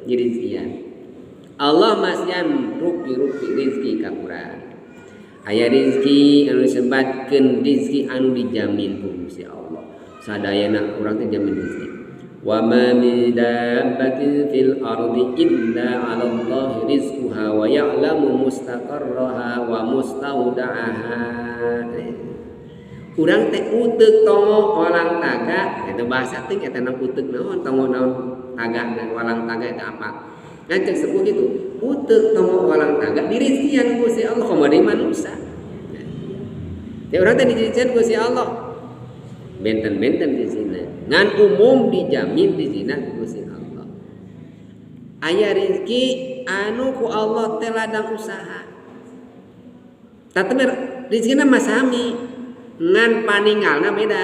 Dirizikian Allah masihan rupi-rupi rizki ka urang. Aya rizki anu disebatkeun rizki anu dijamin ku Gusti Allah. Sadayana urang teh jamin rizki. Wa ma min dabbatin fil ardi illa 'ala Allahi rizquha wa ya'lamu mustaqarraha wa mustauda'aha. Urang teh uteuk tongo walang taga, eta bahasa teh eta na uteuk naon tongo naon taga walang taga eta apa? Nah cek sepuh gitu, uteuk tongo walang taga dirizkian ku Gusti Allah komo deui manusia. Ya urang teh dirizkian ku Gusti Allah. Benten-benten di sini. Ngan umum dijamin di sini ku Gusti Allah. Aya rezeki anu ku Allah teh ladang usaha. Tapi rezekina mah sami, ngan paningalna beda.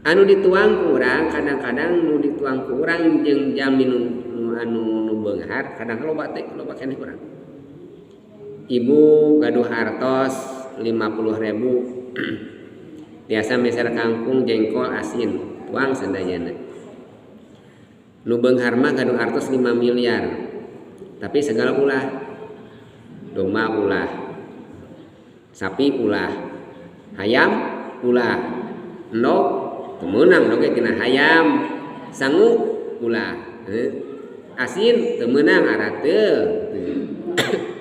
Anu dituang ku urang kadang-kadang nu dituang ku urang jeung jalmi nu anu nu beunghar kadang loba teh loba keneh urang. Ibu gaduh hartos 50.000. Biasa meser kangkung jengkol asin tuang sadayana. Nu beunghar mah gaduh hartos 5 miliar. Tapi segala ulah. Domba ulah. Sapi ulah. Hayam ulah. Endog teu meunang endog ge tina hayam. Sangu ulah. Asin teu meunang arateu.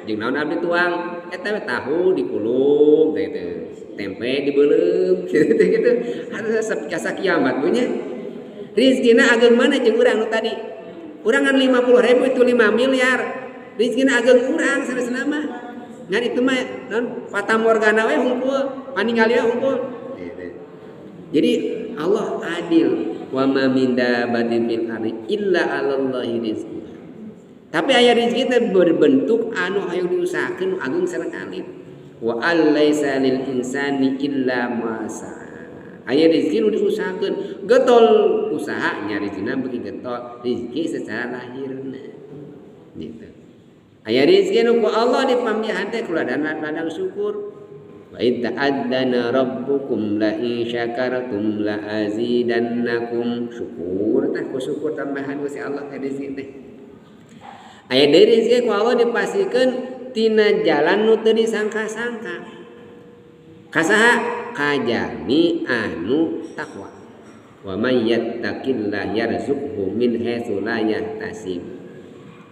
Jeung naon abdi tuang eta we tahu dikulub teh teh. Tempe dibeuleum gitu gitu. Harus asa kiamat punya. Rizkina ageng mana jeung urang nu tadi? Urang ngan 50.000 itu 5 miliar. Rizkina ageng urang sanesna mah. Ngan itu mah naon fata morgana we hungkul, paningali we hungkul. Gitu. Jadi Allah adil. Wa ma min dabbatin fil ardi illa 'alallahi rizquha. Tapi aya rezeki teh berbentuk anu hayang diusahakeun agung sareng alit. Wa allaisa lil insani illa ma sa'a. Aya rezeki nu diusahakeun, getol usaha nya rezekina beuki getol, rezeki secara lahirna. Gitu. Aya rezeki nu ku Allah dipambihan teh ku ladang syukur. Wa id ta'adzana rabbukum la in syakartum la azidannakum. Syukur tah ku syukur tambahan ku si Allah teh rezeki teh. Aya deui rezeki ku Allah dipasihkeun tina jalan nu teu disangka-sangka. Kasaha kajalmi anu takwa. Wa may yattaqillah yarzuqhu min haitsu la yahtasib.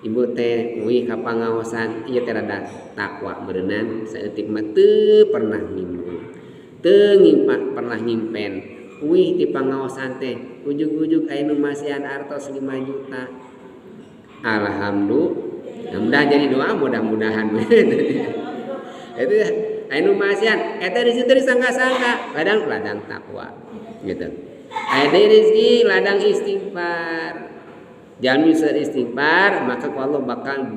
Ibu teh uih ka pangaosan ieu teh rada takwa berenang saeutik mah teu pernah ngimbung. Teu ngimpak pernah nyimpen. Uih ti pangaosan teh ujug-ujug aya nu masihan artos 5 juta. Alhamdulillah. Mudah jadi doa mudah-mudahan. Itu aya nu masihan eta di situ disangka-sangka ladang takwa gitu. Aya deui rezeki ladang istighfar. Jalmi istighfar maka ku Allah bakal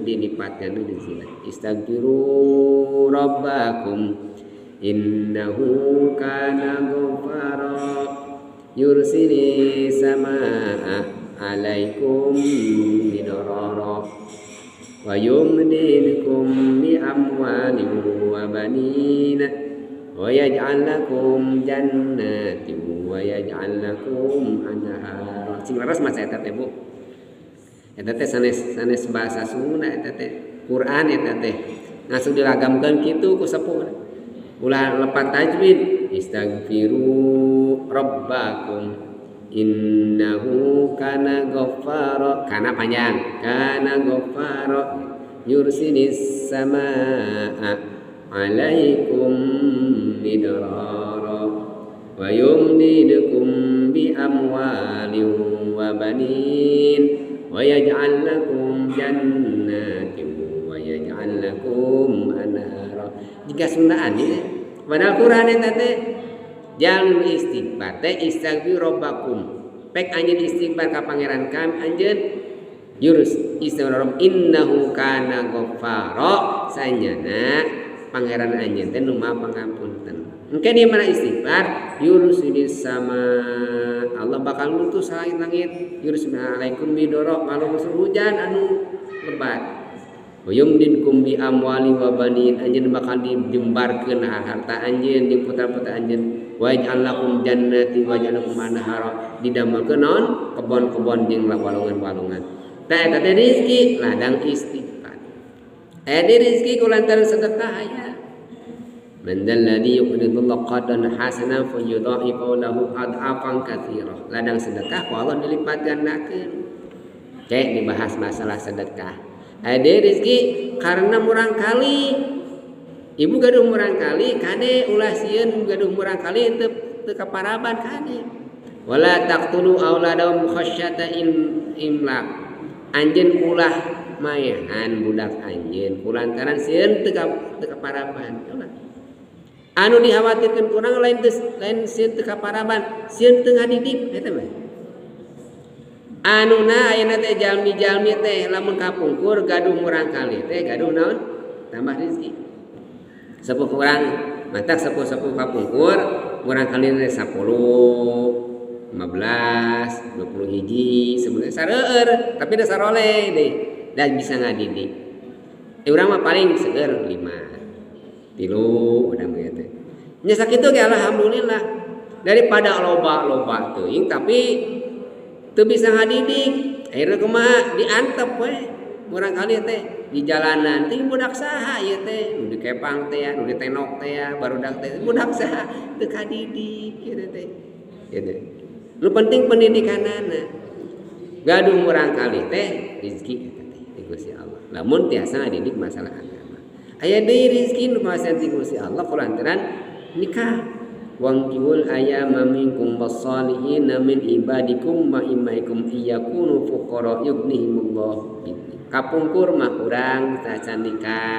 dilipatkan di sini. Istaghfiru rabbakum innahu kana ghaffara yursilis samaa alaikum midrara wa yumdidukum bi amwalin wa banin wa yaj'al lakum jannatin wa yaj'al lakum anhara. Sing leres mah eta teh Bu. Eta teh sanes bahasa Sunda eta teh Quran eta teh. Langsung diragamkeun kitu ku sepuh. Ulah lepat tajwid. Istaghfiru rabbakum innahu kana ghaffara. Kana panjang. Kana ghaffara yursilis samaa alaikum midrara wa yumdidukum bi amwalin wa banin wa yaj'al lakum jannatin wa yaj'al lakum anhara. Jika sundaan ieu padahal Quran eta teh jalur istighfar teh istaghfir rabbakum. Pek anjeun istighfar ka pangeran kam anjeun yurus istighfar innahu kana ghaffara sanyana pangeran anjeun teh nu Maha Pangampunten. Engke dia mana istighfar yursilis sama Allah bakal ngutus langit-langit yursil alaikum midoro malu hujan anu lebat. Wa yumdinkum bi amwali wa banin anjeun bakal dijembarkeun harta anjeun jeung putra-putra anjeun. Waj'al lakum jannatin waj'al lakum anhara, didamelkeun naon, kebon-kebon jeung walungan-walungan. Tah, eta teh rezeki ladang istighfar. Aya di rezeki kulantaran sedekah aya. Man dzalladzi yuqridullah qardan hasanan fayudha'ifu lahu ad'afan katsira. Ladang sedekah ku Allah dilipat gandakeun. Cek dibahas masalah sedekah. Aya rezeki karena murang kali ibu gaduh murang kali, kade ulah sieun gaduh murang kali teu teu kaparaban, kade. Wala taqtulu auladakum khasyata imlak. Anjeun ulah maehan budak anjeun kulantaran sieun teu teu kaparaban. Ulah. Anu dikhawatirkan kurang lain teu, lain sieun teu kaparaban, sieun teu ngadidik eta mah. Anu na ayeuna teh jalmi-jalmi teh lamun kapungkur gaduh murang kali teh gaduh naon, tambah rezeki. Sepuh kurang matak sepuh-sepuh kapungkur murang kali teh 10, 15, 20 hiji sebenarnya sareur, tapi da saroleh deh dan bisa ngadidik. Urang mah paling seueur 5, 3 urang mah teh. Nya sakitu ge alhamdulillah, daripada loba-loba teuing tapi teu bisa ngadidik. Akhirnya kumaha? Diantep we murang kali teh di jalanan teh. Budak saha ieu teh nu dikepang teh ya, nu ditenok teh ya, barudak teh budak saha, teu kadidik kieu teh gitu. Nu penting pendidikanana. Gaduh murang kali teh rezeki eta teh di Gusti Allah, lamun tiasa ngadidik masalah agama. Aya deui rezeki nu pasihan ti Gusti Allah kulantaran nikah. Wankihul ayama minkum wassalihina min ibadikum wa imaikum iyakunu fuqara yughnihimullah. Kapungkur mah urang tacan nikah.